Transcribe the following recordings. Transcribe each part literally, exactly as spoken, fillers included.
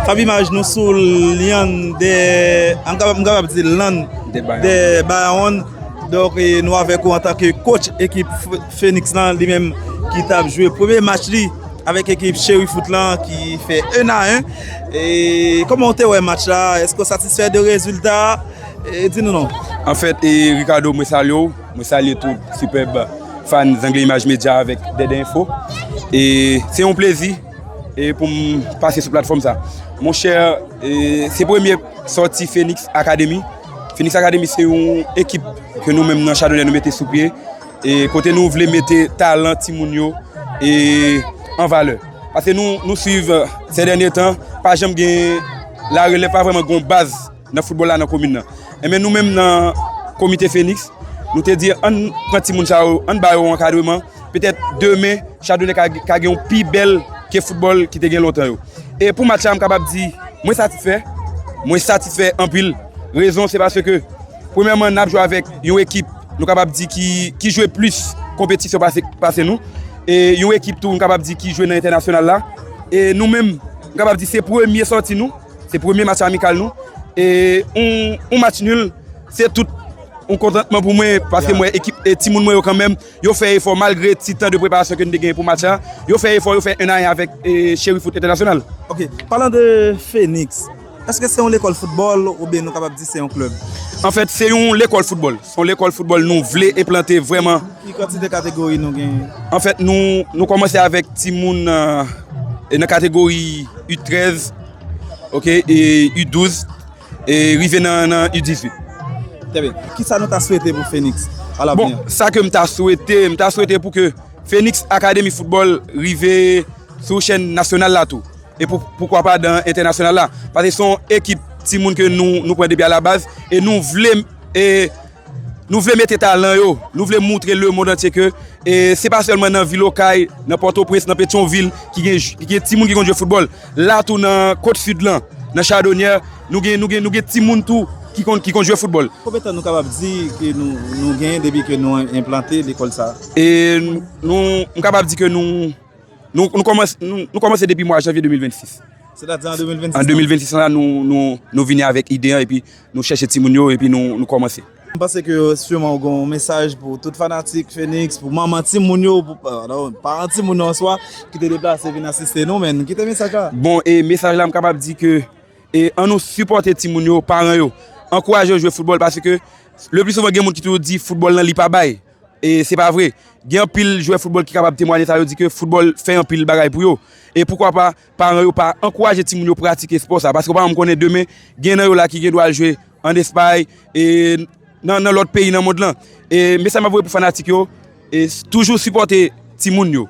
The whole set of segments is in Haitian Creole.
Ap imaj nou sou lyann de, m kapab, m kapab di lann de Bayonn. Donk, e, nou avèk ou antanke coach ekip F-, Phoenix lan, li menm ki t ap jwe premye match li avèk ekip Cheri Foot lan ki fè en a en. E kòman w te wè match la? Èske w satisfè de rezilta? E di nou non. Anfèt, e, Ricardo, mwen salye w. Mwen salye tout sipèb fan Zangle Imaj Medya avèk Dèdè Enfo. E se yon plezi e pou m pase sou platfòm sa. Monchè, e, se premye sòti Phoenix Academy. Phoenix Academy se yon ekip ke nou menm nan Chadonnyè nou mete sou pye. E kote nou vle mete talan timoun yo e an valè. Paske nou, nou swiv, e, se dènye tan, pa janm gen larelèv, pa vrèman gen yon baz nan foutbòl la nan komin nan. Enben, nou menm nan komite Phoenix, nou te di ann pran timoun sa yo, ann ba yo ankadreman. Petèt demen, Chadonnyè ka, ka gen yon pi bèl ke foutbòl ki te gen lontan yo. E pou match la, m kapab di, mwen satisfè. Mwen satisfè anpil. Rezon, se paske, premyèman, n ap jwe avèk yon ekip, nou kapab di, ki, ki jwe plis konpetisyon pase, pase nou. E yon ekip tou, m kapab di, ki jwe nan entènasyonal la. E nou menm, m kapab di, se premye sòti nou. Se premye match amikal nou. E yon, yon match nil, se tout yon kontantman pou mwen, paske m wè ekip, e timoun mwen yo kanmenm, yo fè efò malgre ti tan de preparasyon ke n te genyen pou match la. Yo fè efò, yo fè en a en avèk, e, Cheri Foot Entènasyonal. Ok, palan de Phoenix, èske se yon lekòl foutbòl oubyen nou kapab di se yon klèb? Anfèt, se yon lekòl foutbòl. Se yon lekòl foutbòl nou vle enplante vrèman. Ki kantite kategori nou genyen? Anfèt, nou, nou kòmanse avèk timoun, e, e nan kategori U trèz, ok, e U douz, e rive nan, nan U dizuit. Trè byen. Kisa nou ta swete pou Phoenix alavni an? Bon, sa ke m ta swete, m ta swete pou ke Phoenix Academy Football rive sou chèn nasyonal la tou. E pou, poukwa pa dan entènasyonal la. Paske se yon ekip timoun ke nou, nou pran depi alabaz. E nou vle, e, nou vle mete talan yo. Nou vle moutre lemonn antye ke, e, se pa sèlman nan vil Okay, nan Pòtoprens, nan Petyonvil, ki gen, ki gen timoun ki konn jwe foutbòl. La tou nan Kot Sid lan, nan Chadonyè, nou gen, nou gen, nou gen timoun tou ki konn, ki konn jwe foutbòl. Konbyen tan nou kapab di ke nou, nou genyen depi ke nou enplante lekòl sa a? E nou, nou, m kapab di ke nou, nou, nou kòmanse, nou, nou kòmanse depi mwa janvye de mil vennsis. Sètadi an de mil vennsis? An de mil vennsis la, nou, nou, nou vini avèk ide an, epi nou chèche timoun yo, epi nou, nou kòmanse. M panse ke siman ou gen yon mesaj pou tout fanatik Phoenix, pou manman timoun yo, pou, pa-, non, paran timoun yo an swa, ki te deplase vin asiste nou, men kite mesaj la. Bon, e mesaj la, m kapab di ke, e, ann nou sipòte timoun yo, paran yo, ankouraje yo jwe foutbòl, paske le pli souvan gen moun ki toujou di foutbòl lan li pa bay. E se pa vre. Gen anpil jwè foutbòl ki kapab temwaye sa, yo di ke foutbòl fè anpil bagay pou yo. E poukwa pa, paran yo pa ankouraje timoun yo pratike espò sa, paske ou pa janm konnen demen, gen nan yo la ki gen dwa al jwe ann Espay, e nan, nan lòt peyi nan mond lan. E mesaj m ap voye pou fanatik yo, e s-, toujou sipòte timoun yo.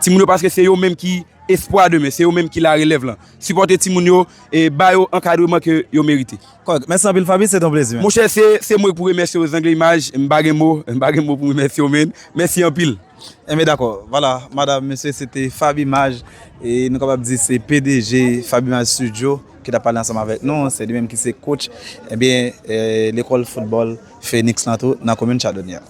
Timoun yo, paske se yo menm ki espwa demen, se yo menm ki larelèv lan. Sipòte timoun yo e ba yo ankadreman ke yo merite. Kòrèk. Mèsi anpil, Faby, se te yon plezi, men. Monchè, se, se mwen pou remèsye w, Zangle Imaj. M pa gen mo, m pa gen mo pou m remèsye w, men. Mèsi anpil. Enben, dakò. Vwala, madanm, mesye, se te Faby Maj. E nou kapab di se P D G Faby Maj Studio ki t ap pale ansanm avèk nou. Se li menm ki se coach, enben, e, lekòl foutbòl Phoenix lan tou, nan komin Chadonyè.